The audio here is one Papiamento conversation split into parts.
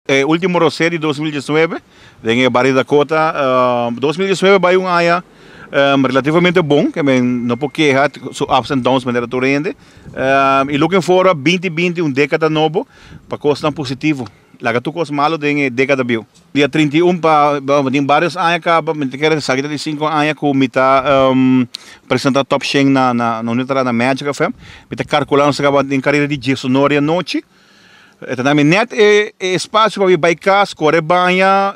E ultimo rosé di 2019 den e bario Dakota. 2019 bai un aña relativamente bon, ke men no por keha, su ups and downs manera tur hende. Y looking forward 2020, un década nobo, pa cosnan positivo. Laga tur cos malo den e década bieu. Dia 31 pa, tin varios aña caba, mi ta kere esaki ta di 5 aña cu mi ta presenta Top 100 na Magic FM. Mi ta calcula nos caba den careda di 19 di anochi. E ta dami net e espacio pa mi bai cas, core baña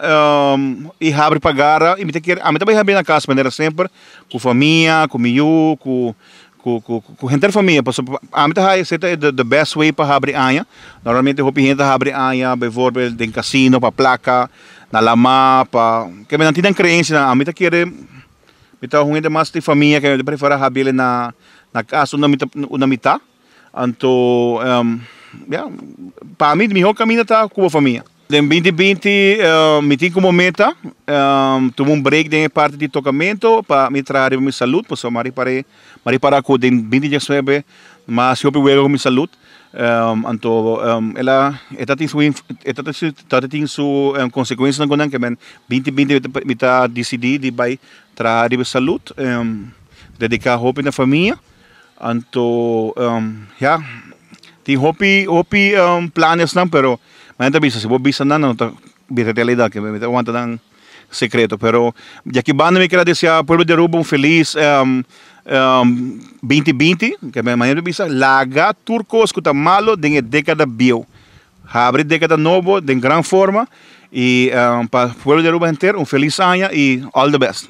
y habri pa gara. Y mi ta kere, ami ta bai habri na cas manera semper, cu famia, cu mi yu, cu henter famia. Pasobra ami ta haya esey ta the best way pa habri aña. Normalmente hopi hende ta habri aña bijvoorbeeld den casino pa placa, na lama, pa ke nan tin nan creencianan. Ami ta kere, mi ta un hende mas di famia, ke mi ta prefera habri'e na cas unda mi ta. Anto, ja, pa mi mihor camino ta cu bo famia. Den 2020 mi tin como meta tuma un break den e parti di tocamento pa mi traha riba mi salud, pasobra m'a ripara cu den 2019 mas hopi wega cu mi salud. Anto ela e ta tin su e ta ta tin su consecuencianan cu nan ke men 2020 mi ta dicidi di bai traha riba salud, dedica hopi na famia. Anto, ja, tin hopi hopi planes nan, pero mi ta bisa, si bo bisa nan, nan no ta bira realidad, ke mi ta wanta nan secreto. Pero di aki banda mi kier a desea pueblo di Aruba un feliz 2020, ke mi manera bisa, laga tur cos cu ta malo den e decada bieu. Habri decada nobo den gran forma y pa pueblo di Aruba henter un feliz aña y all the best.